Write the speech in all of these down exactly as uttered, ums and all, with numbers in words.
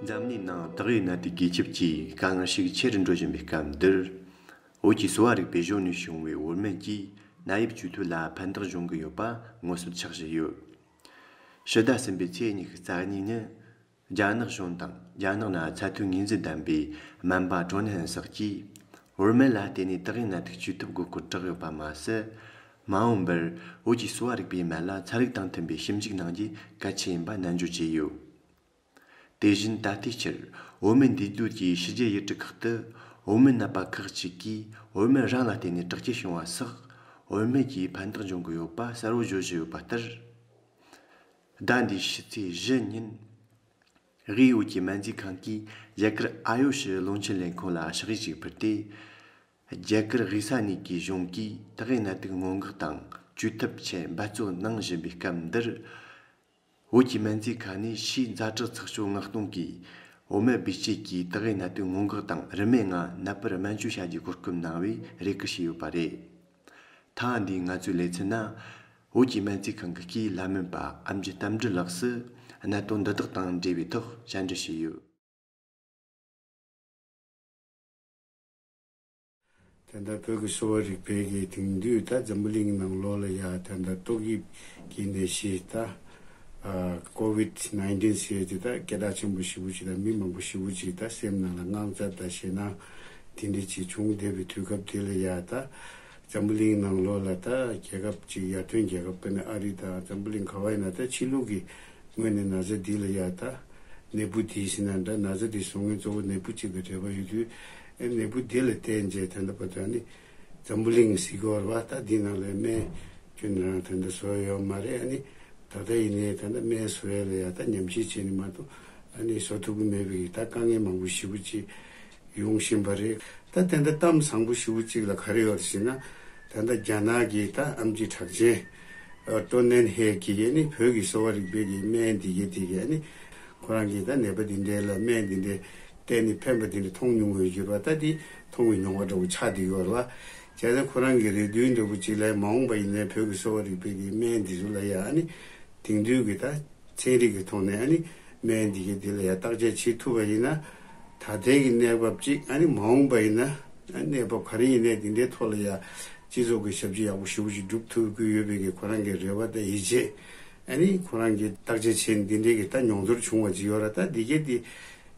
འཛམ་གླིང་ནང་ཏག་དབྱིབས་ནད་དུག་གི་ཁྱབ་ཀྱིས་དཀའ་ངལ་ཤུགས་ཆེ་རུ་འགྲོ་བཞིན་པའི་སྐབས་འདིར། བོད་ཀྱི་གསོ་བ་རིག་པའི་གཞུང་ནས་བྱུང་བའི་བོད་སྨན་གྱིས་ནད་གཞི་བཅོས་ཐབས་ལ་ཕན་ཐོགས་འབྱུང་གི་ཡོད་པ་ངོ་སྤྲོད་ཆགས་བཞིན་ཡོད། ཕྱི་ཟླ་གསུམ་པའི་ཚེས་ཉི་ཤུ་རྩ་གཉིས་ཉིན། རྒྱ་ནག་གཞུང་དང་རྒྱ་ནག་ནང་ཚད་མཐོའི་ངོས་འཛིན་ལྡན་པའི་སྨན་པ་ཀྲོན་ཧན་སོགས་ཀྱིས། བོད་སྨན་ལ་བརྟེན་ནས་ཏག་དབྱིབས་ནད་དུག་བཅོས་ཐབས་དགོས་སྐོར་བསྒྲགས་ཡོད་པ་མ་ཟད། མ་འོངས་པར་བོད་ཀྱི་གསོ་བ་རིག་པའི་སྨན་ལ་ཚན་རིག་དང་མཐུན་པའི་ཞིབ་འཇུག་གནང་རྒྱུ་གལ་ཆེ་ཡིན་པ་ནན་བརྗོད་བྱས་ཡོད། དེ་བཞིན་ད་ལྟའི་ཆར་བོད་སྨན་འདུས་སྡོད་ཀྱི་ཕྱི་རྒྱལ་ཡུལ་གྲུ་ཁག་ཏུ་བོད་སྨན་ནད་པ་ཁག་ཅིག་གིས་བོད་སྨན་རང་ལ་བརྟེན་ནས་དྲག་སྐྱེད་བྱུང་བ་སོགས་བོད་སྨན་གྱིས་ཕན་ཐོགས་འབྱུང་གི་ཡོད་པ་གསལ་བོ་བརྗོད་བཞིན་ཡོད་པ་ལྟར། ཟླ་འདིའི་ཕྱི་ཚེས་བཞི་ཉིན། དབུས་བོད་ཀྱི་སྨན་རྩིས་ཁང་གིས་རྒྱ་གར་ཨ་ཡོ་ཤི་རླུང་འཕྲིན་ལས་ཁང་ལ་ཕྱག་བཞེས་ཤིག་ཕུལ་ཏེ། རྒྱ་གར་དབུས་ས་གནས་ཀྱི་གཞུང་གིས་ཏག་དབྱིབས་ནད་དུག་སྔོན་འགོག་དང་བཅོས་ཐབས་ཆེད་འབད་བརྩོན་གནང་བཞིན་པའི་སྐབས་འདིར། བོད་ཀྱི་སྨན་རྩིས་ཁང་ནས་ཕྱིའི་ཛ་དྲག་ཚགས་ཤོག་མངགས་གཏོང་གིས་བོད་སྨན་བེད་སྤྱོད་ཀྱིས་ཏག་དབྱིབས་ནད་དུག་སྔོན་འགོག་དང་རིན་མེད་ངང་ནད་པར་སྨན་བཅོས་བྱ་རྒྱུའི་གོ་སྐབས་གནང་བའི་རེ་སྐུལ་ཞུས་ཡོད་པ་རེད། ཐེངས་འདིའི་ང་ཚོའི་ལེ་ཚན་ནང་། བོད་ཀྱི་སྨན་རྩིས་ཁང་གི་སྐུའི་ལྷ་སྨན་པ་ཨེམ་ཆི་རྟ་མགྲིན་ལགས་སུ་གནད་དོན་འདི་དག་དང་འབྲེལ་བའི་ཐོག་བཅར་འདྲི་ཞུས་ཡོད། ད་ལྟ་བོད་ཀྱི་གསོ་བ་རིག་པའི་གི་དེང་དུས་ད་འཛམ་བུ་གླིང་ནང་ལོགས་ལ་ཡ་ད་ལྟ་ཏོག་དབྱིབས་ཀྱི་ནད་གཞི་ད་ཨ་ཀོ་ཝིད་ནའིན་ཊིན་ཟེར་ཡ་དེ་ད་སྐད་གྲགས་ཆེན་པོ་ཞེ་པོ་ཅིག་དང་མི་མང་པོ་ཞེ་པོ་ཅིག་ད་སེམས་ནང་ལ་དངངས་འཚབ་དང་ཞེད་སྣང་དེ་འདྲ་ཅིག་བྱུང་བསྡད་པའི་དུས་སྐབས་དེ་ལ་ཡ་ད། འཛམ་བུ་གླིང་ནང་ལོགས་ལ་ད་རྒྱལ་ཁབ་ཅིག་ཡར་ཐོན་རྒྱལ་ཁབ་དཔེར་ན་ཨ་རི་དང་འཛམ་བུ་གླིང་ག་བ་ཡིན་ན་ད་ཕྱི་ལུགས་ཀྱི་ངོས་ནས་ན་ཚ་འདི་ལ་ཡ་ད་ནད་འབུ་འདི་ཟེར་ན་འདྲ་ན་ཚ་འདི་བཟོ་མཁན་གཙོ་བོ་ནད་འབུ་གཅིག་དང་འབྲེལ་བ་ཡོད་དུས་ཨེ་ནད་འབུ་འདི་ལ་བརྟེན་བྱས་ད་ལྟ་བར་དུ་ཨ་ནི་འཛམ་བུ་གླིང་ཟེར་གྱི་ཡོད་རེད་བ། ད་འདི་ནང་ལ་སྨན་ཁྱོན་ནས་རང་ད་ལྟ་བཟོ་ཡ་ཡོད་མ་རེད། ཨ་ནི་ད་ལྟ་ཡིན་ནའི་ད་ལྟ་སྨན་བཟོ་ཡ་ལ་ཡ་ད་ཉམས་ཞིབ་བྱས་ནས་མ་གཏོགས་ཨ་ནི་བཟོ་ཐུབ་ཀྱི་མེད་པའི་ད་དཀའ་ངལ་མང་པོ་ཞེ་པོ་ཅིག་ཡོང་བཞིན་པ་རེད། ད་དེ་འདྲ་གཏམ་བཟང་པོ་ཞེ་པོ་གཅིག་ལ་ག་རེ་ཡོད་ཟེར་ན། ད་ལྟ་རྒྱ་ནག་གི་ད་ཨེམ་ཆི་གྲགས་ཅན་ཀྲོན་ནན་ཧེ་གིས་ནི་བོད་ཀྱི་གསོ་བ་རིག་པའི་གི་སྨན་འདི་གའི་དེ་གའི་ནི་ཁོ་རང་གིས་ད་ནད་པ་འདི་འདྲའི་ལ་སྨན་འདི་འདྲའི་བསྟེན་ནས་ཕན་པ་འདི་འདྲ་མཐོང་མྱོང་བའི་འགྱུར་བ་ད་འདི་མཐོང་བའི་མྱོང་བ་འདྲ་བོ་ཆགས་བསྡད་ཡོད་རེད་བ། བྱས་ཙང་ཁོ་རང་གི་རེ་འདུན་འདྲ་བོ་གཅིག་ལ་མ་འོངས་པ་ཡིན་ནའི་བོད་ཀྱི་གསོ་བ་རིག་པའི་གི་སྨན་འདི་ཚོ་ལ་ཡ་ཨ་ནི་དེང་དུས་ཀྱི་ད། ཚན་རིག་གི་ཐོག་ནས་ཨ་ནི་སྨན་འདི་གའི་འདི་ལ་ཡང་བརྟག་དཔྱད་བྱེད་ཐུབ་པ་ཡིན་ན་ད་ལྟའི་གི་གནས་བབ་ཅིག་ཨ་ནི་མ་འོངས་པ་ཡིན་ན་ཨ་གནས་བབ་ག་རེ་ཡིན་ནའི་འདི་འདྲའི་ཐོག་ལ་ཡང་སྤྱི་ཚོགས་ཀྱི་ཞབས་ཕྱི་ཡག་པོ་ཞེ་པོ་ཞིག་སྒྲུབ་ཐུབ་ཀྱི་ཡོད་པའི་གི་ཁོ་རང་གི་རེ་བ་དང་ཡིད་ཆེས་ཨ་ནི་ཁོ་རང་གི་བརྟག་དཔྱད་བྱས་ནས་འདི་འདྲའི་གི་ད་མྱོང་ཚོར་བྱུང་བ་ཅིག་ཡོད་ར། ད་འདི་གའི་འདི་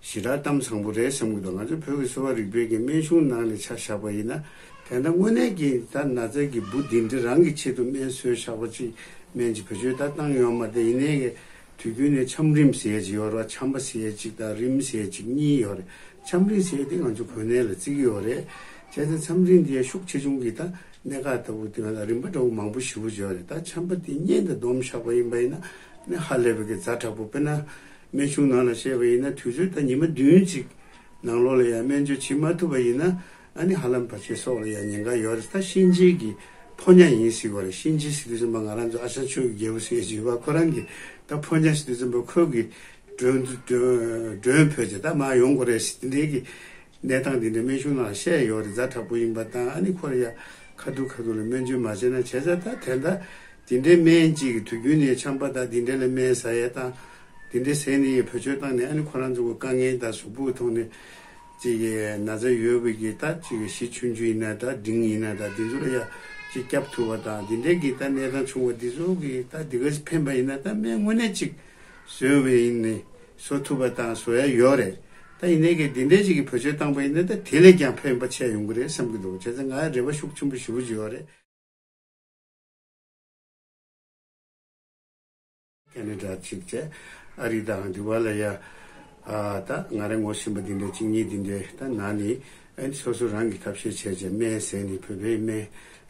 ཞེ་དྲག་གཏམ་བཟང་པོ་རེད་བསམ་གྱི་འདུག་ང་ཚོ་བོད་ཀྱི་གསོ་བ་རིག་པའི་གི་སྨན་གཞུང་ནང་ནས་ཆ་བཞག་པ་ཡིན་ན་དེ་འདྲ་དངོས་གནས་ཀྱི་ད་ན་ཚ་གི་འབུ་འདི་འདྲ་རང་གི་ཆེད་དུ་སྨན་བཟོས་བཞག་པ་ཅིག་སྨན་གྱི་བེད་སྤྱོད་ད་བཏང་ཡོད་མ་རེད། ཡིན་ནའི་གི་དུས་རྒྱུན་ནས་ཆམ་རིམས་ཟེར་ཡ་ཅིག་ཡོད་རེད་བ། ཆམ་པ་ཟེར་ཡ་ཅིག་དང་རིམས་ཟེར་ཡ་ཅིག་གཉིས་ཡོད་རེད། ཆམ་རིམས་ཟེར་ཡ་དེ་ང་ཚོ་གོ་གནས་ལ་བརྩི་གི་ཡོད་རེད། བྱས་ཙང་ཆམ་རིམས་དེ་ཤུགས་ཆེ་ཆུང་གི་ད་གནད་འགག་ལྟ་བུ་དེ་ལ་རིམ་པ་འདྲ་བོ་མང་པོ་ཞེ་པོ་ཅིག་ཡོད་རེད། ད་ཆམ་པ་དེ་གཉན་དང་སྡོམ་བཞག་པ་ཡིན་པ་ཡིན་ན་ནི་ཧ་ལས་པའི་གི་ཛ་དྲག་པོ། དཔེར་ན་སྨན་གཞུང་ནང་ལ་བཤད་པ་ཡིན་ན་དུས་ཚོད་ད་ཉི་མ་བདུན་ཅིག་ནང་ལོགས་ལ་ཡང་སྨན་བཅོས་བྱེད་མ་ཐུབ་པ་ཡིན་ན་ཨ་ནི་ཧ་ལམ་བར་ཆད་སོགས་ལ་ཡང་ཉེན་ཁ་ཡོད་རེད། ད་གཤིན་རྗེ་གི་ཕོ་ཉ་ཡིན་ཟེར་བ་རེད། གཤིན་རྗེ་ཟེར་དུས་ཙམ་པ་ང་རང་ཚོ་ཨ་ཞང་ཆོས་ཀྱི་རྒྱལ་པོ་ཟེར་བ་ཁོ་རང་གི་ད་ཕོ་ཉ་ཟེར་དུས་ཙམ་པ་ཁོ་གི་མགྲོན་མགྲོན་མགྲོན་ཕོད་ཅེས་ད་མར་ཡོང་དགོས་རེད་ཟེར་དེ་འདྲའི་གི་གནས་སྟངས་དེ་འདྲ་སྨན་གཞུང་ནང་བཤད་ཡོད་རེད། ཛ་དྲག་པོ་ཡིན་པ་དང་ཨ་ནི་ཁོ་ལ་ཡ་ཁ་ཐུག་ཁ་ཐུག་ལ་སྨན་བཅོས་མ་བྱས་ན་བྱས་ཙང་ད་དེ་འདྲ་དེ་འདྲའི་སྨན་གཅིག་གི་དུས་རྒྱུན་ནས་ཆམ་པ་དང་དེ་འདྲ་ལ་སྨན་ཟ་ཡས་དང་དེ་འདྲའི་ཟས་ནི་ཡི་བེད་སྤྱོད་བཏང་ནས་ཨ་ནི་ཁོ་རང་ཚོ་གི་དཀའ་ངལ་དང་གཟུགས་པོའི་ཐོག་ནས་ཅིག་གི་ན་ཚ་ཡོད་པའི་གི་ད་ཅིག་གི་གཞི་ཆུང་ཆུང་ཡིན་ན་ད་འབྲིང་ཡིན་ན་ད་དེ་ཚོ་ལ་ཡ་ཅིག་སྐྱབས་ཐུབ་པ་དང་དེ་འདྲའི་གི་ད་གནས་སྟངས་བྱུང་བ་དེ་ཚོ་གི་ད་དེ་ག་ཕན་པ་ཡིན་ན་ད་སྨན་དངོས་གནས་ཅིག་བཟོས་པ་ཡིན་ནི་བཟོ་ཐུབ་པ་དང་བཟོ་ཡ་ཡོད་རེད། ད་ཡིན་ནའི་གི་དེ་འདྲའི་ཅིག་གི་བེད་སྤྱོད་བཏང་པ་ཡིན་ན་ད་དེ་ལས་ཀྱང་ཕན་པ་ཆེ་ཡོང་གི་རེད་བསམ་གི་འདུག་བྱས་ཙང་ང་རེ་བ་ཤུགས་ཆེན་པོ་ཞེ་པོ་ཅིག་ཡོད་རེད། ཁེ་ན་ཌ་གཅིག་བྱས་ཨ་རི་དང་དི་བ་ལ་ཡ་ཨ་ད་ང་རང་ངོ་ཤེས་པ་འདི་འདྲ་གཅིག་གཉིས་འདི་འདྲ་ད་ན་ནི་ཨ་ནི་སོ་སོ་རང་གི་ཐབས་ཤེས་བྱས་བྱས་སྨན་ཟས་ནི་བོད་པའི་སྨན་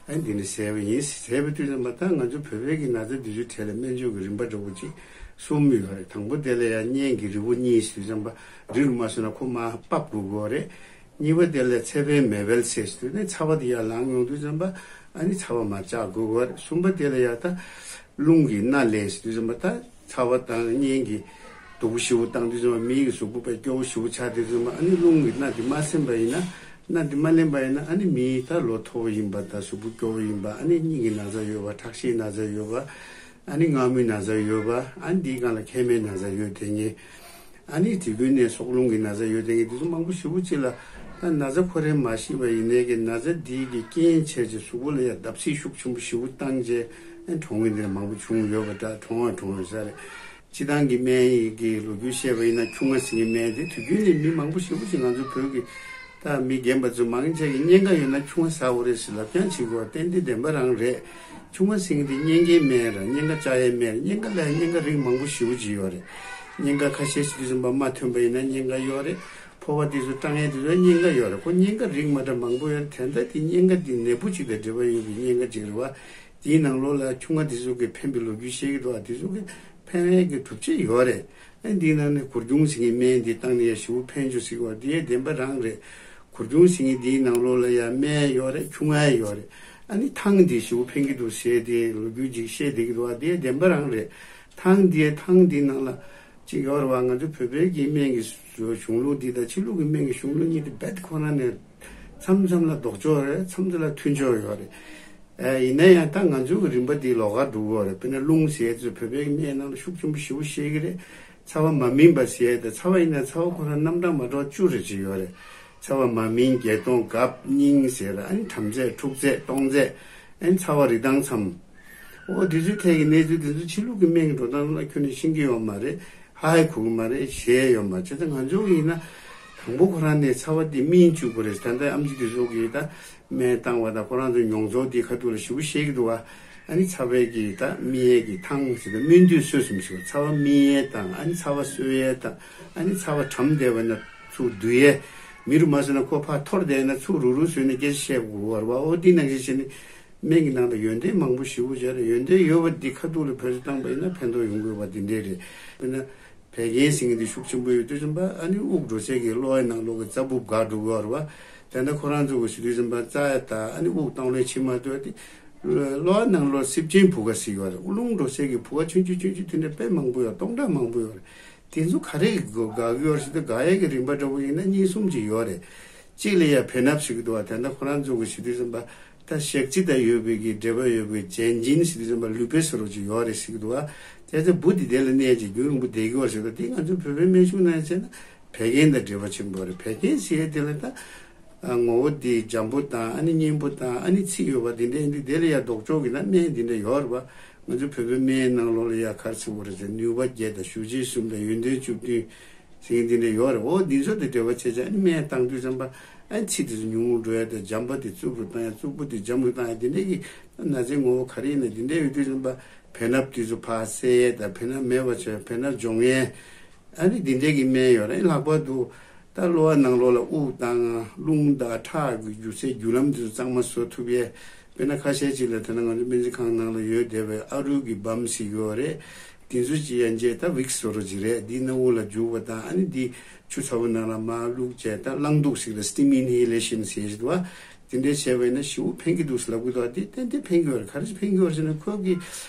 ཨ་ནི་འདི་འདྲ་ཟས་པ་ཡིན། ཟས་པའི་དུས་ཙམ་པ་ད་ང་ཚོ་བོད་པའི་གི་ན་ཚ་འདི་ཚོའི་གྲས་ལ་སྨན་བཅོས་ཀྱི་རིམ་པ་འདྲ་བོ་གཅིག་གསུམ་ཡོད་རེད། དང་པོ་དེ་ལ་ཡ་གཉན་གྱི་རིལ་བུ་གཉིས་ཟེར་དུས་ཙམ་པ་རིལ་རུ་མ་སོང་ན་ཁོ་མར་ཕབ་དགོས་ཀྱི་ཡོད་རེད། གཉིས་པ་དེ་ལ་ཚད་པའི་མེ་བལ་ཟེར་དུས་ནི་ཚ་བ་དེ་ཡར་ལངས་ཡོང་དུས་ཙམ་པ་ཨ་ནི་ཚ་བ་མར་བཅག་དགོས་ཀྱི་ཡོད་རེད། གསུམ་པ་དེ་ལ་ཡ་ད་རླུང་གི་སྣ་ལེན་ཟེར་དུས་ཙམ་པ་ད་ཚ་བ་དང་གཉན་གྱི་སྡུག་པོ་ཞེ་པོ་བཏང་དུས་ཙམ་པ་མི་གི་གཟུགས་པོ་དཔེ་སྐྱོ་བོ་ཞེ་པོ་ཆགས་དུས་ཙམ་པ་ཨ་ནི་རླུང་གི་སྣ་དེ་མ་ཟིན་པ་ཡིན་ན་སྣ་དེ་མ་ལེན་པ་ཡིན་ན་ཨ་ནི་མི་ད་ལོ་མཐོ་པོ་ཡིན་པ་དང་གཟུགས་པོ་སྐྱོ་བོ་ཡིན་པ་ཨ་ནི་སྙིང་གི་ན་ཚ་ཡོད་པ་ཁྲག་ཤེད་ན་ཚ་ཡོད་པ་ཨ་ནི་མངར་མོའི་ན་ཚ་ཡོད་པ་ཨ་ནི་འདིའི་སྒང་ལ་མཁལ་མའི་ན་ཚ་ཡོད་དེ་ངེས། ཨ་ནི་དེ་ཀུན་ནས་སྲོག་རླུང་གི་ན་ཚ་ཡོད་དེ་གི་དེ་ཚོ་མང་པོ་ཞེ་པོ་ཅིག་ལ། ད་ན་ཚ་ཁོ་རང་མ་ཤི་བ་ཡིན་ནའི་གི་ན་ཚ་འདིའི་གི་རྐྱེན་བྱས་ཀྱི་གཟུགས་པོ་ལ་ཡང་བརྡབ་གསིག་ཤུགས་ཆེན་པོ་ཞེ་པོ་བཏང་རྗེས་ཨ་གྲོངས་མཁན་དེ་མང་པོ་བྱུང་ཡོད་པ་འདྲ། གྲོངས་པ་གྲོངས་ཡོད་ས་རེད། སྤྱི་བཏང་གི་སྨན་ཡིན་གྱི་ལོ་རྒྱུས་བཤད་པ་ཡིན་ན་ཆུང་ང་ཟིན་གྱི་སྨན་དེ་དུས་རྒྱུན་ནས་མི་མང་པོ་ཞེ་པོ་ཅིག་ང་ཚོ་བོད་ཀྱི་ད་མི་རྒན་པ་ཚོ་མང་ཆེ་གི་གཉན་ཁ་ཡོད་ན་ཆུང་ང་ཟ་དགོས་རེད་ཟེར་ལབ་རྐྱང་བྱེད་དགོས་པ་ཏན་ཏན་བདེན་པ་རང་རེད། ཆུང་ང་ཟིན་གྱི་དེ་གཉན་ཁའི་སྨན་ར་གཉན་ཁ་བཅག་ཡའི་སྨན་ར། གཉན་ཁ་ལ་གཉན་ཁ་རིགས་མང་པོ་ཞེ་པོ་ཅིག་ཡོད་རེད། གཉན་ཁ་ཁ་ཤས་ཤིག་དུས་ཙམ་པ་རྨ་ཐོན་པ་ཡིན་ན་གཉན་ཁ་ཡོད་རེད། ཕོ་བ་དེ་ཚོ་སྐྲངས་ཡས་དེ་ཚོ་གཉན་ཁ་ཡོད་རེད། ཁོ་གཉན་ཁ་རིགས་མ་འདྲ་མང་པོ་ཡོད་རེད། དེ་འདྲ་དེ་གཉན་ཁ་དེ་ནད་འབུ་གཅིག་དང་འབྲེལ་བ་ཡོད་པའི་གཉན་ཁ་གཅིག་རེད་བ། དེའི་ནང་ལོགས་ལ་ཆུང་ང་དེ་ཚོ་གི་ཕན་པའི་ལོ་རྒྱུས་བཤད་ཀྱི་འདུག་བ། དེ་ཚོ་གི་ཕན་ཡས་ཀྱི་གྲུབ་ཆ་ཡོད་རེད། ཨ་འདིའི་ནང་ནས་གུར་ཆུང་ཟེར་མཁན་སྨན་འདི་བཏང་ནས་ཡ་ཞེ་པོ་ཕན་ཆོག་ཟེར་བ་དེ་ཡ་བདེན་པ་རང་རེད། གུར་ཆུང་ཟེར་མཁན་འདིའི་ནང་ལོགས་ལ་ཡ་སྨན་ཡོད་རེད། ཆུང་ང་ཡོད་རེད། ཨ་ནི་ཐང་འདི་ཞེ་པོ་ཕན་གྱི་འདུག་ཟེར་དེ་ལོ་རྒྱུས་ཅིག་བཤད་བསྡད་ཀྱི་འདུག་བ། དེ་ཡ་བདེན་པ་རང་རེད། ཐང་འདི་ཐང་འདིའི་ནང་ལ་ཅིག་ཡོད་རེད་བ། ང་ཚོ་བོད་པའི་གི་སྨན་གྱི་གཞུང་ལུགས་འདི་དང་ཕྱི་ལུགས་ཀྱི་སྨན་གྱི་གཞུང་ལུགས་གཉིས་དེ་རྦད་ཁོ་ན་ནས་མཚམས་མཚམས་ལ་ལྡོག་ཕྱོགས་རེད། མཚམས་མཚམས་ལ་མཐུན་ཕྱོགས་ཡོད་རེད། ཨ་ཡིན་ན་ཡང་ད་ང་ཚོའི་གི་རིམ་པ་འདི་ལོགས་ཀ་འགྲོ་གི་ཡོད་རེད། དཔེར་ན་རླུང་ཟེར་ཡས་དེ་ཚོ་བོད་པའི་གི་སྨན་ནང་ལ་ཤུགས་ཆེན་པོ་ཞེ་པོ་བཤད་ཀྱི་རེད། ཚ་བ་མ་སྨིན་པ་ཟེར་ཡས་དེ་ཚ་བ་ཡིན་ན་ཚ་བ་ཁོ་རང་རྣམ་གྲངས་མ་འདྲ་བ་བཅུ་རེ་ཅིག་ཡོད་རེད། ཚ་བ་མ་སྨིན། བརྒྱད་སྟོང་། འགབ། སྙིང་ཟེར། ཨ་ནི་བྲམ་ཟེ། འཁྲུག་ཟེར། སྟོང་ཟེར། ཨ་ནི་ཚ་བ་རིགས་དྭངས་མཚམས། འོ་དེ་ཚོའི་ཐད་ཀྱི་གནས་ཚུལ་དེ་ཚོ་ཕྱི་ལུགས་ཀྱི་སྨན་གྱི་འགྲོ་སྟངས་ལ་ཁྱོན་ནས་ཤེས་ཀྱི་ཡོད་མ་རེད། ཧ་ཧའི་གོ་གི་མ་རེད། ཞེད་ཡོད་མ་རེད། བྱས་ཙང་ང་ཚོ་གི་ཡིན་ན་དང་པོ་ཁོ་རང་ནས་ཚ་བ་དེ་སྨིན་བཅུག་དགོས་རེད། ད་ལྟ་ཨེམ་ཆི་དེ་ཚོ་གིས་ད་སྨན་བཏང་བ་དང་ཁོ་རང་ཚོ་མྱོང་ཚོར་དེ་ཁ་ཐུག་ལ་ཞེ་པོ་བཤད་ཀྱི་འདུག་བ། ཨ་ནི་ཚ་བའི་གི་ད་སྨིན་ཡས་ཀྱི་ཐང་ཟེར་ན་སྨིན་དུས་གསོས་གསུམ་ཞིག་ཚ་བ་སྨིན་ཡས་དང་། ཨ་ནི་ཚ་བ་གསོ་ཡས་དང་། ཨ་ནི་ཚ་བ་གྲམ་བསྡད་པ་ན་ཚུར་བསྡུ་ཡས། མི་རུ་མ་སོང་ན་ཁོ་ཕར་འཐོར་བསྡད་ན་ཚུར་རུག་རུག་བཟོས་ནས་སྐད་ཆ་བཤད་དགོས་བ་རེད་བ། འོ་འདི་ནང་བཞིན་བྱས་ནས་སྨན་གྱི་ནང་ལ་ཡོན་ཏན་མང་པོ་ཞེ་པོ་ཅིག་རེད། ཡོན་ཏན་ཡོད་པ་འདི་ཁ་ཐུག་ལ་བེད་སྤྱོད་བཏང་པ་ཡིན་ན་ཕན་ཐོགས་ཡོང་དགོས་པ་འདི་འདྲས་རེད། དཔེར་ན། བད་ཀན་ཟེར་མཁན་དེ་ཤུགས་ཆེན་པོ་ཡོད་དུས་ཙམ་པ་ཨ་ནི་དབུགས་འགྲོ་སའི་གི་གློ་བའི་ནང་ལོགས་ཀྱི་རྩ་སྦུབས་འགག་འགྲོ་གི་ཡོད་རེད་བ། དེ་འདྲ་ཁོ་རང་ཚོ་གི་ཟེར་དུས་ཙམ་པ་རྩ་ཡ་དང་ཨ་ནི་དབུགས་གཏོང་ལེན་བྱེད་མ་ཐུབ་པ་དེ། གློ་བ་ནང་ལོགས་སིབ་ཅན་བུ་ག་ཟེར་གྱི་ཡོད་རེད། དབུགས་རླུང་འགྲོ་སའི་གི་བུ་ག་ཆུང་ཆུང་ཆུང་ཆུང་དེ་འདྲ་དཔེ་མང་པོ་ཡོད། སྟོང་ཕྲག་མང་པོ་ཡོད་རེད། དེ་ཚོ་ག་རེ་གི་འགག་གི་ཡོད་རེད་ཟེར་དུས་འགག་ཡས་ཀྱི་རིམ་པ་འདྲ་པོ་ཡིན་ན་གཉིས་གསུམ་ཅིག་ཡོད་རེད། གཅིག་ལ་ཡ་བེ་སྣབས་ཟེར་གྱི་འདུག་བ། དེ་འདྲ་ཁོ་རང་ཚོ་གི་ཟེར་དུས་ཙམ་པ། ད་ཞག་རྩི་དང་ཡོད་པའི་གི་འབྲེལ་བ་ཡོད་པའི་ཅན་ཇིན་ཟེར་དུས་ཙམ་པ་ལུད་པ་བཟོ་འདྲ་ཅིག་ཡོད་རེད་ཟེར་གྱི་འདུག་བ། དེ་ཚོ་འབུ་དེ་དེ་ལ་གནས་ཀྱི་རྒྱུན་རིང་པོ་བསྡད་ཀྱི་ཡོད་རེད་ཟེར་གི་འདུག་དེ་ང་ཚོ་བོད་པའི་སྨན་གཞུང་ནང་བྱས་ན་བད་ཀན་དང་འབྲེལ་བ་ཆེན་པོ་རེད། བད་ཀན་ཟེར་ཡས་དེ་ལ་ད་ངོ་བོ་དེ་འཇམ་པོ་དང་ཨ་ནི་མཉེན་པོ་དང་ཨ་ནི་ཚིགས་ཡོད་པ་དེ་འདྲ་ཡིན་དུས་དེ་ལ་ཡ་ལྡོག་ཕྱོགས་ཀྱི་ན་སྨན་དེ་འདྲ་ཡོད་རེད་བ། ང་ཚོ་བོད་པའི་སྨན་ནང་ལོགས་ལ་ཡ་ག་རེ་ཟེར་དགོས་རེད་ཟེར་ནུས་པ་བརྒྱད་དང་ཞུ་རྗེས་གསུམ་དང་ཡོན་ཏན་བཅུ་བདུན། ཟེར་མཁན་འདི་འདྲ་ཡོད་རེད། འོ་འདི་ཚོ་དང་འབྲེལ་བ་བྱས་བྱས་ཨ་ནི་སྨན་བཏང་དུས་ཙམ་པ་ཨ་ནི་ཚིགས་དེ་ཚོ་ཉུང་ངུ་འགྲོ་ཡ་དང་འཇམ་པ་དེ་རྩུབ་རུ་བཏང་ཡ། རྩུབ་པོ་དེ་འཇམ་རུ་བཏང་ཡ། འདི་འདྲ་གི་ན་ཚའི་ངོ་བོ་ག་རེ་ཡིན་ན་འདི་འདྲ་ཡོད་དུས་ཙམ་པ་བེ་སྣབས་དེ་ཚོ་ཕར་སེལ་ཡས་དང་བེ་སྣབས་མེད་པ་བྱས་བེ་སྣབས་སྦྱོང་ཡས། ཨ་ནི་འདི་འདྲ་གི་སྨན་ཡོད་རེད། ལྷག་པར་དུ་ད་གློ་བ་ནང་ལོགས་ལ་དབུགས་དང་རླུང་དང་ཁྲག་གི་རྒྱུ་ཚའི་རྒྱུ་ལམ་དེ་ཚོ་གཙང་མ་བཟོ་ཐུབ་ཡས། དཔེར་ན་ཁ་ཤས་ཅིག་ལ་དེ་ན་ང་ཚོ་སྨན་རྩིས་ཁང་ནང་ལ་ཡོད་བསྡད་པའི་ཨ་རུ་གི་བམ་ཞིག་ཡོད་རེད། དེ་ཚོ་ཅིག་ཡང་རྗེས་ད་ཝིག་སི་བཟོ་འདྲ་ཅིག་རེད། འདི་སྣ་བུག་ལ་འཇུག་པ་དང་ཨ་ནི་འདི་ཆུ་ཚ་པོ་ནང་ལ་མར་བླུགས་བྱས་ད་རླངས་བདུག་ཟེར་རེད། སི་ཊིམ་ཨིན་ཧེ་ལེ་ཤན་ཟེར་གྱི་འདུག་བ། དེ་འདྲས་བྱས་པ་ཡིན་ན་ཞེ་པོ་ཕན་གྱི་འདུག་ཟེར་ལབ་གི་འདུག་བ། དེ་ཏན་ཏན་ཕན་གྱི་ཡོད་རེད། ག་རེ་ཕན་གྱི་ཡོད་རེད་ཟེར་ན་ཁོ་གི་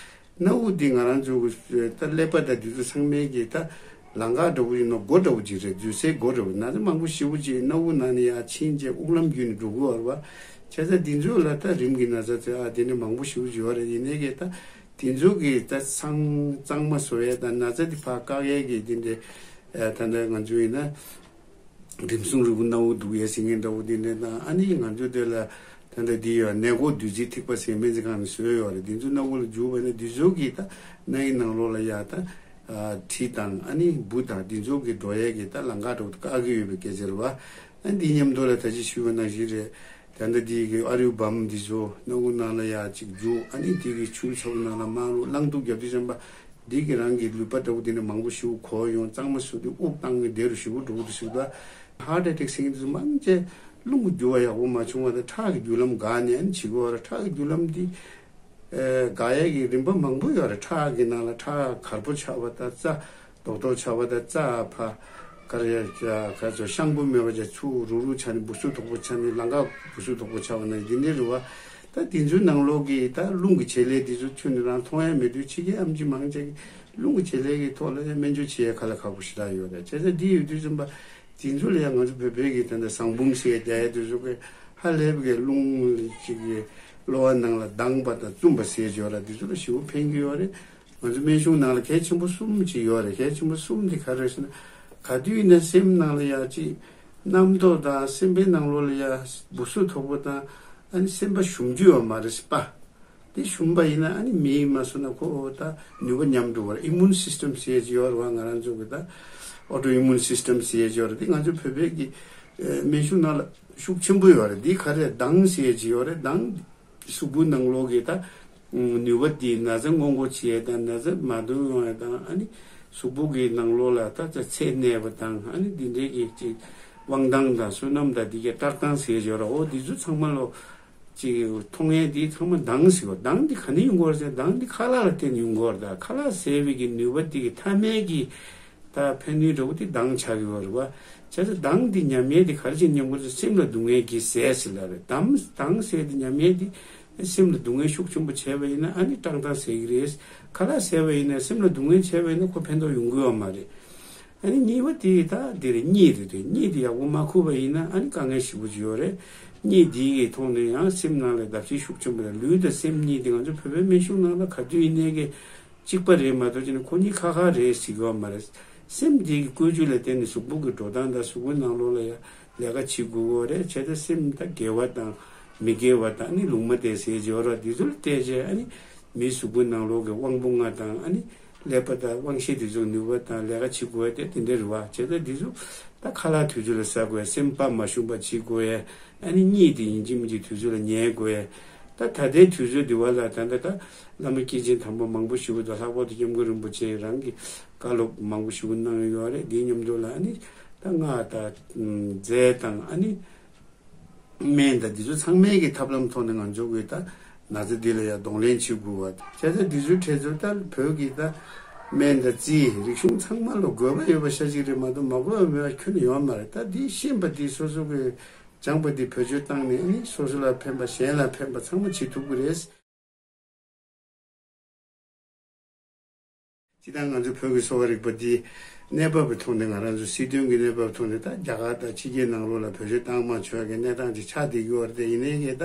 སྣ་བུག་འདི་ང་རང་ཚོ་གི་ད་ཀླད་པ་དང་འདི་ཚོ་ཚང་མའི་གི་ད་ལམ་ཁ་འདྲ་པོ་ཡིན་ནོ། སྒོ་འདྲ་པོ་ཅིག་རེད། འཛུལ་སའི་སྒོ་འདྲ་པོ། ན་ཚ་མང་པོ་ཞེ་པོ་ཅིག་སྣ་བུག་ནང་ནས་ཡར་ཕྱིན་བྱས་དབུགས་ལམ་བརྒྱུད་ནས་འགྲོ་གི་ཡོད་རེད་བ། བྱས་ཙང་འདི་ཚོ་ལ་ད་རིམས་ཀྱི་ན་ཚ་ཚོ་ཨ་དེ་འདྲ་མང་པོ་ཞེ་པོ་ཅིག་ཡོད་རེད། ཡིན་ནའི་གི་ད་དེ་ཚོ་གི་ད་གཙང་གཙང་མ་བཟོ་ཡས་དང་ན་ཚ་དེ་ཕར་བཀག་ཡས་ཀྱི་དེ་འདྲའི་ད་ལྟ་ང་ཚོ་ཡིན་ན། རིམས་སྲུང་རིལ་བུ་སྣ་བུག་བདུག་ཡས་ཟེར་མཁན་འདྲ་པོ་འདི་འདྲ་དང་། ཨ་ནི་ང་ཚོ་དེ་ལ་ད་ལྟ་འདི་ཡོད། ནད་འགོག་བདུད་རྩིའི་ཐིགས་པ་ཟེར་སྨན་རྩིས་ཁང་ནས་བཟོས་ཡོད་རེད། འདི་ཚོ་སྣ་བུག་ལ་འཇུག་པ་ན་འདི་ཚོ་གིས་ད་སྣའི་ནང་ལོགས་ལ་ཡ་ད་དྲི་དང་ཨ་ནི་འབུ་དང་འདི་ཚོ་གི་འགྲོ་ཡས་ཀྱི་ད་ལམ་ཁ་འདྲ་པོ་བཀག་གི་ཡོད་པའི་སྐད་ཆ་རེད་བ། ཨ་འདི་མཉམ་དུ་ལ་ད་ཅི་ཞུས་པ་ནང་བཞིན་རེད། ད་ལྟ་འདི་གི་ཨ་རུ་བམ་འདི་ཚོ་སྣ་བུག་ནང་ལ་ཡ་གཅིག་འཇུག་ཨ་ནི་འདི་གི་ཆུ་ཚ་པོ་ནང་ལ་མར་བླུགས་རླངས་བདུག་རྒྱབ་དུས་ཙམ་པ། འདི་གི་རང་གི་ལུད་པ་འདྲ་པོ་འདི་ནས་མང་པོ་ཞེ་པོ་གོ་ཡོང་། གཙང་མ་བཟོ་དུས་དབུགས་བཏང་གི་བདེ་རུ་ཞེ་པོ་འགྲོ་གི་འདུག་ཟེར་གི་འདུག་ཧར་ཊི་ཨེ་ཊེག་ཟེར་མཁན་དེ་ཚོ་མང་ཆེ་རླུང་གི་རྒྱུ་བ་ཡག་པོ་མ་བྱུང་བ་དང་ཁྲག་གི་རྒྱུ་ལམ་འགག་ནས་ཨ་ནི་བྱེད་ཀྱི་ཡོད་རེད། ཁྲག་གི་རྒྱུ་ལམ་འདི་ཨེ་འགག་ཡས་ཀྱི་རིམ་པ་མང་པོ་ཡོད་རེད། ཁྲག་གི་ནང་ལ་ཁྲག་གར་པོ་ཆགས་པ་དང་རྩ་རྡོག་རྡོག་ཆགས་པ་དང་རྩ་ཕར་ག་རེ་ཡ་ག་ཚོད་ཤངས་པོ་མེད་པ་བྱས་ཚུར་རུག་རུག་ཆགས་ནས་འབུ་སུབ་རྡོག་པོ་ཆགས་ནས་ལམ་ཁ་འབུ་སུབ་རྡོག་པོ་ཆགས་པ་ན་འདི་འདྲ་རེད་བ། ད་དེ་ཚོའི་ནང་ལོགས་ཀྱི་ད་རླུང་གི་བྱེད་ལས་དེ་ཚོ་ཁྱོན་ནས་རང་མཐོང་ཡ་མེད་དུས་ཕྱི་རྒྱལ་ཨེམ་ཆི་མང་ཆེ་གིས་རླུང་གི་བྱེད་ལས་ཀྱི་ཐོག་ལ་ཡང་སྨན་བཅོས་བྱེད་ཡ་ཁ་ལ་ཁག་པོ་ཞེ་དྲག་ཡོད་རེད། བྱས་ཙང་འདི་ཡོད་དུས་ཙམ་པ་དེ་ཚོ་ལ་ཡང་ང་ཚོ་བོད་པའི་གི་ད་ལྟ་ཟངས་བུམ་ཟེར་ཡ་རྒྱག་ཡ་དེ་ཚོ་གི་ཧ་ལས་པའི་གི་རླུང་ཅིག་གི་གློ་བ་ནང་ལ་ལྡང་བ་དང་བཙུམ་པ་ཟེར་ཡ་ཡོད་ར། དེ་ཚོ་ལ་ཞེ་པོ་ཕན་གྱི་ཡོད་རེད། ང་ཚོ་སྨན་གཞུང་ནང་ལ་གལ་ཆེན་པོ་གསུམ་ཅིག་ཡོད་རེད། གལ་ཆེན་པོ་གསུམ་དེ་ག་རེ་རེད་ཟེར་ན། ག་དུས་ཡིན་ན་སེམས་ནང་ལ་ཡ་ཅིག་རྣམ་རྟོག་དང་སེམས་པའི་ནང་ལོགས་ལ་ཡ་སྦུ་སུ་དོག་པོ་དང་ཨ་ནི་སེམས་པ་ཞུམ་རྒྱུ་ཡོད་མ་རེད་པ། དེ་ཞུམ་པ་ཡིན་ན་ཨ་ནི་མི་ཡིན་མ་སོང་ན་ཁོ་ད་ནུས་པ་ཉམས་འགྲོ་བར་ཨི་མུན་སིས་ཊམ་ཟེར་གྱི་ཡོད་རེད་བ། ང་རང་ཚོ་གི་ད་ཨོ་ཊོ་ཨི་མུན་སིས་ཊམ་ཟེར་གྱི་ཡོད་རེད། དེ་ང་ཚོ་བོད་པའི་གི་སྨན་གཞུང་ནང་ལ་ཤུགས་ཆེན་པོ་ཡོད་རེད། དེ་ག་རེ་མདངས་ཟེར་གྱི་ཡོད་རེད། མདངས་གཟུགས་པོའི་ནང་ལོགས་ཀྱི་ད་ནུས་པ་དེ་ན་ཚ་སྔོན་འགོག་བྱེད་ཡས་དང་ན་ཚ་མ་ཐོན་ཡོང་ཡས་དང་ཨ་ནི་གཟུགས་པོ་གི་ནང་ལོགས་ལ་ད་ད་ཚད་གནས་པ་དང་ཨ་ནི་འདི་འདྲའི་གི་ཅིག་དབང་ཐང་དང་བསོད་ནམས་དང་འདི་གའི་བཀྲག་མདངས་ཟེར་ཡོད་ར། འོ་འདི་ཚོ་ཚང་མ་ལོ་ཅིག་མཐོང་ཡས་འདི་ཚང་མ་མདངས་ཟེར་བ། མདངས་འདི་ག་ནས་ཡོང་གི་ཡོད་རེད་ཟེར། མདངས་འདི་ཁ་ལག་ལ་བརྟེན་ནས་ཡོང་གི་ཡོད་རེད། ད་ཁ་ལག་ཟས་པའི་གི་ནུས་པ་འདི་གི་ཐ་མའི་གི་ད་ཕན་ནུས་འདྲ་བོ་དེ་མདངས་ཆགས་ཀྱི་ཡོད་རེད་བ། བྱས་ཙང་མདངས་འདི་ཉམས་ཡས་དེ་ག་རེ་བྱས་ཉམས་དགོས་རེད། སེམས་ལ་སྡུག་བསྔལ་གྱི་ཟས་ཟེར་ལབ་རེད། མདངས་མདངས་ཟས་འདི་ཉམས་ཡས་དེ་སེམས་ལ་སྡུག་བསྔལ་ཤུགས་ཆེན་པོ་བྱས་པ་ཡིན་ན་ཨ་ནི་བཀྲག་མདངས་ཟ་གི་རེད། ཁ་ལག་ཟས་པ་ཡིན་ན་སེམས་ལ་སྡུག་བསྔལ་བྱས་པ་ཡིན་ན་ཁོ་ཕན་ཐོགས་ཡོང་གི་ཡོད་མ་རེད། ཨ་ནི་གཉིས་པ་དེ་ད་འདི་རེད། གཉིད་དེ་རེད། གཉིད་དེ་ཡག་པོ་མ་ཁུག་པ་ཡིན་ན་ཨ་ནི་དཀའ་ངལ་ཞེ་པོ་ཅིག་ཡོད་རེད། གཉིད་འདི་གི་ཐོག་ནས་ཡང་སེམས་ནང་ལ་བརྡབ་གསིག་ཤུགས་ཆེན་པོ་དང་ལུས་དང་སེམས་གཉིས་དེ་ང་ཚོ་བོད་པའི་སྨན་གཞུང་ནང་ལ་ག་དུས་ཡིན་ནའི་གི་གཅིག་པ་རེད་མ་གཏོགས་ཅི་ནས་ཁོ་གཉིས་ཁ་ཁ་རེད་ཟེར་གྱི་ཡོད་མ་རེད། སེམས་འདི་གི་བཀོལ་སྤྱོད་ལ་བརྟེན་ནས་གཟུགས་པོ་གི་འགྲོ་སྟངས་དང་གཟུགས་པོའི་ནང་ལོགས་ལ་ཡང་ལས་ཀ་བྱེད་དགོས་ཀྱི་རེད། བྱས་ཙང་སེམས་ད་དགེ་བ་དང་མི་དགེ་བ་དང་ཨ་ནི་ལུང་མ་བསྟན་ཟེར་གྱི་ཡོད་རེད། འདི་ཚོ་ལ་བལྟས་བྱས་ཨ་ནི་མིའི་གཟུགས་པོའི་ནང་ལོགས་ཀྱི་དབང་པོ་ལྔ་དང་ཨ་ནི་ཀླད་པ་དང་དབང་ཤེས་དེ་ཚོ་ནུས་པ་དང་ལས་ཀ་བྱེད་དགོས་ཏེ་དེ་འདྲ་རེད་བ། བྱས་ཙང་འདི་ཚོ་ད་ཁ་ལག་དུས་ཚོད་ལ་ཟ་དགོས། སེམས་པ་མ་ཞུམ་པ་བྱེད་དགོས། ཨ་ནི་གཉིད་དེ་ཡིན་གཅིག་མིན་གཅིག་དུས་ཚོད་ལ་ཉལ་དགོས། ད་ད་ལྟའི་དུས་ཚོད་འདི་བ་ལ་ད་ལྟ་ད་བླ་མ་སྐྱེས་ཆེན་དམ་པ་མང་པོ་ཞིག་གིས་ད་ལྷག་པར་དུ་སྐྱབས་མགོན་རིན་པོ་ཆེ་རང་གི་བཀའ་སློབ་མང་པོ་ཞིག་གནང་ཡོད་རེད། འདིའི་མཉམ་དུ་ལ་ཨ་ནི་ད་སྔགས་དང་རྫས་དང་ཨ་ནི་སྨན་དང་འདི་ཚོ་ཚང་མའི་གི་ཐབས་ལམ་ཐོག་ནས་ང་ཚོ་གི་ད་ན་ཚ་འདི་ལ་ཡང་གདོང་ལེན་བྱེད་དགོས་པ། བྱས་ཙང་འདི་ཚོའི་གྲས་ཚོ་ད་བོད་ཀྱི་ད་སྨན་དང་རྩིས་རིག་གཞུང་ཚང་མ་ལ་དགོས་པ་ཡོད་པ་ཤ་ཅིག་རེད་མ་གཏོགས་མ་དགོས་པ་མེད་པ་ཁྱོན་ནས་ཡོད་མ་རེད། ད་འདི་ཤེས་པ་འདི་སོ་སོ་གི་སྦྱངས་པ་འདི་བེད་སྤྱོད་བཏང་ནས་ཨ་ནི་སོ་སོ་ལ་ཕན་པ་གཞན་ལ་ཕན་པ་ཚང་མ་བྱེད་ཐུབ་ཀྱི་རེད། སྤྱིར་བཏང་ང་ཚོ་བོད་ཀྱི་གསོ་བ་རིག་པ་འདི་གནས་བབ་ཀྱི་ཐོག་ནས་ང་རང་ཚོ་སྲིད་དོན་གྱི་གནས་བབ་ཐོག་ནས་ད་རྒྱ་གར་དང་ཕྱི་རྒྱལ་ནང་ལོགས་ལ་བེད་སྤྱོད་བཏང་མ་ཆོག་གི་གནས་སྟངས་ཅིག་ཆགས་བསྡད་ཀྱི་ཡོད་རེད། དེ་ཡིན་ནའི་གི་ད་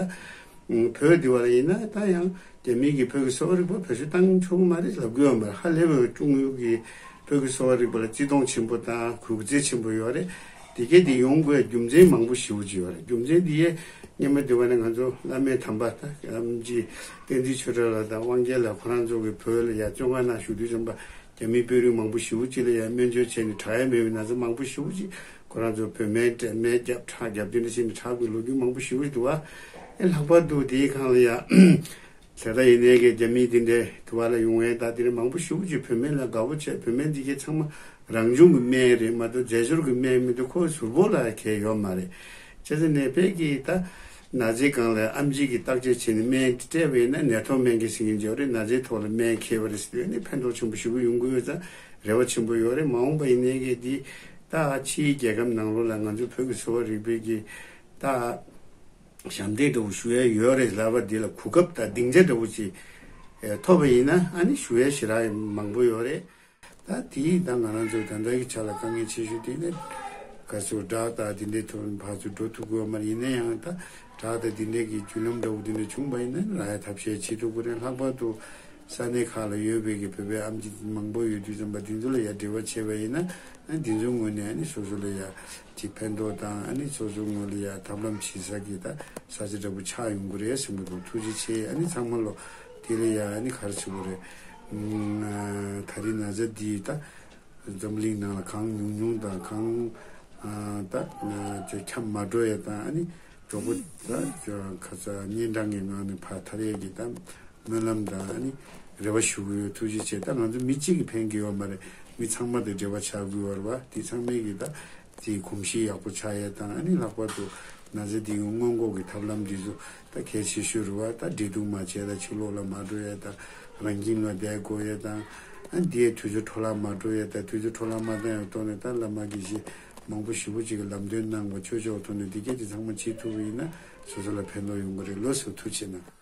བོད་འདི་བ་ལ་ཡིན་ན་ད་ཡང་རྒྱ་མི་གིས་བོད་ཀྱི་གསོ་བ་རིག་པ་བེད་སྤྱོད་བཏང་ཆོག་གི་མ་རེད་ལབ་ཀྱི་ཡོད་མ་རེད། ཧ་ལས་པའི་ཀྲུང་ཡོན་གྱིས་བོད་ཀྱི་གསོ་བ་རིག་པ་ལ་བརྩི་མཐོང་ཆེན་པོ་དང་གུས་བརྩི་ཆེན་པོ་ཡོད་རེད། དེ་གས་དེ་ཡོང་དགོས་རྒྱུ་མཚན་མང་པོ་ཞེ་པོ་ཅིག་ཡོད་རེད། རྒྱུ་མཚན་དེ་ཡས་སྔོན་མ་དེ་བ་ནས་ང་ཚོ་བླ་མའི་དམ་པ་ད་ཨམ་ཆི་བསྟན་འཛིན་ཆོས་གྲགས་ལགས་དང་དབང་རྒྱལ་ལགས་ཁོ་རང་ཚོ་གིས་བོད་ལ་ཡ་བཙོན་ཁང་ནང་བཞུགས་དུས་ཙམ་པ་རྒྱ་མིའི་དཔོན་རིགས་མང་པོ་ཞེ་པོ་ཅིག་ལ་ཡ་སྨན་བཅོས་བྱས་ནས་དྲག་ཡ་མེད་པའི་ན་ཚ་མང་པོ་ཞེ་པོ་ཅིག་ཁོ་རང་ཚོ་བོད་སྨན་སྤྲད་སྨན་བརྒྱབ་ཁྲག་བརྒྱབ་དེ་འདྲ་བྱས་ནས་དྲག་པའི་ལོ་རྒྱུས་མང་པོ་ཞེ་པོ་ཅིག་འདུག་བ། ཨེ་ལྷག་པར་དུ་དེའི་སྒང་ལ་ཡ། དེ་ལྟར་ཡིན་ནའི་གི་རྒྱ་མིའི་དེ་འདྲའི་དུ་བ་ལ་ཡོང་བའི་ད་དེ་རིང་མང་པོ་ཞེ་པོ་ཅིག་བོད་སྨན་ལ་དགའ་པོ་བྱས། བོད་སྨན་འདི་གའི་ཚང་མ་རང་བྱུང་གི་སྨན་རེད་མ་གཏོགས་རྫས་སྦྱོར་གྱི་སྨན་མི་འདུག་ཁོ་ཟུར་པོ་ལ་གལ་ཡོད་མ་རེད། བྱས་ཙང་ནད་པས་ཀྱིས་ད་ན་ཚའི་སྒང་ལ་ཨམ་ཆི་གིས་བརྟག་དཔྱད་བྱས་ནས་སྨན་སྤྲད་པ་ཡིན་ན་ནད་ཐོག་སྨན་གྱི་ཟིན་གྱི་འཇོག་རེད། ན་ཚའི་ཐོག་ལ་སྨན་འཁེལ་བ་རེད་ཟེར་དུས་ནི་ཕན་ཐོགས་ཆེན་པོ་ཞེ་པོ་ཡོང་གི་ཡོད་ཙང་རེ་བ་ཆེན་པོ་ཡོད་རེད། མ་འོངས་པ་ཡིན་ནའི་གི་འདི་ད་ཕྱིའི་རྒྱལ་ཁབ་ནང་ལོགས་ལ་ང་ཚོ་བོད་ཀྱི་གསོ་བ་རིག་པའི་གི་ད། ཞབས་འདེགས་འདྲ་བོ་ཞུ་ཡས་ཡོད་རེད་ལབ་པ་འདི་ལ་གོ་སྐབས་དང་སྡིངས་ཆ་འདྲ་བོ་ཅིག་ཨེ་ཐོབ་པ་ཡིན་ན་ཨ་ནི་ཞུ་ཡས་ཞེ་དྲག་མང་པོ་ཡོད་རེད། ད་དེ་ད་ང་རང་ཚོ་ད་ལྟ་གི་ཆ་ལ་དཀའ་ངལ་ཆེ་ཤོས་དེ་ནི་ག་ཚོད་ཌག་ཊར་དེ་འདྲའི་ཐོག་ཕར་ཚུར་འགྲོ་ཐུབ་ཀྱི་ཡོད་མ་རེད། ཡིན་ན་ཡང་ད་ཌག་ཊར་དེ་འདྲའི་གི་བརྒྱུད་ལམ་འདྲ་བོ་དེ་འདྲ་བྱུང་པ་ཡིན་ན་རག་ཡས་ཐབས་ཤེས་བྱེད་ཐུབ་ཀྱི་རེད། ལྷག་པར་དུ་ས་གནས་ཁག་ལ་ཡོད་པའི་གི་བོད་པའི་ཨེམ་ཆི་མང་པོ་ཡོད་དུས་ཙམ་པ་དེ་ཚོ་ལ་ཡ་འབྲེལ་བ་བྱས་པ་ཡིན་ན་ཨ་འདི་ཚོའི་ངོས་ནས་ཨ་ནི་སོ་སོ་ལ་ཡ་ཅིག་ཕན་ཐོགས་དང་ཨ་ནི་སོ་སོའི་ངོས་ལ་ཡ་ཐབས་ལམ་བྱེད་ས་གི་ད་ས་ཆ་འདྲ་པོ་ཆགས་ཡོང་གི་རེད་བསམ་གི་འདུག་ཐུགས་རྗེ་ཆེ། ཨ་ནི་ཚང་མ་ལོ་དེ་ལ་ཡ་ཨ་ནི་ག་རེ་ཟེར་དགོས་རེད། ཨ་ད་རེས་ན་ཚ་འདི་ད་འཛམ་གླིང་ནང་ལ་གང་ཉུང་ཉུང་དང་གང་ཨ་ད་ཨ་ཁྱབ་མ་འགྲོ་ཡ་དང་ཨ་ནི་གྲོགས་པོ་ད་ཁ་ཚ་གཉན་འཕྲང་གི་ངང་ནས་ཕར་ཐར་ཡས་ཀྱི་ད་སྨོན་ལམ་དང་ཨ་ནི་རེ་བ་ཞུ་གི་ཡོད། ཐུགས་རྗེ་ཆེ། ད་ང་ཚོ་མི་གཅིག་གིས་ཕན་གྱི་ཡོད་མ་རེད། མི་ཚང་མ་དང་འབྲེལ་བ་ཆགས་དགོས་པ་རེད་བ། དེ་ཚང་མས་ཀྱི་ད་དེའི་གོམས་གཤིས་ཡག་པོ་ཆགས་ཡས་དང་ཨ་ནི་ལྷག་པར་དུ་ན་ཚ་འདི་གི་སྔོན་འགོག་གི་ཐབས་ལམ་འདི་ཚོ་ད་གལ་ཆེ་ཤོས་རེད་བ། ད་འབྲེལ་གཏུག་མ་བྱས་ད་ཕྱི་ལོགས་ལ་མ་འགྲོ་ཡས་དང་རང་ཁྱིམ་ལ་བསྡད་དགོས་ཡས་དང་ཨ་ནི་དེའི་དུས་ཚོད་འཕྲོ་བརླག་མ་འགྲོ་ཡས་དང་དུས་ཚོད་འཕྲོ་བརླག་མ་བཏང་ཡས་ཐོག་ནས་ད་བླ་མ་དགེ་བཤེས་མང་པོ་ཞེ་པོ་ཅིག་གིས་ལམ་སྟོན་གནང་བ་ཆོས་ཕྱོགས་ཐོག་ནས་འདི་སྐད་ཅིག་ཚང་མ་བྱེད་ཐུབ་པ་ཡིན་ན་སོ་སོ་ལ་ཕན་ཐོགས་ཡོང་གི་རེད། ལགས་སོ། ཐུགས་རྗེ་གནང་།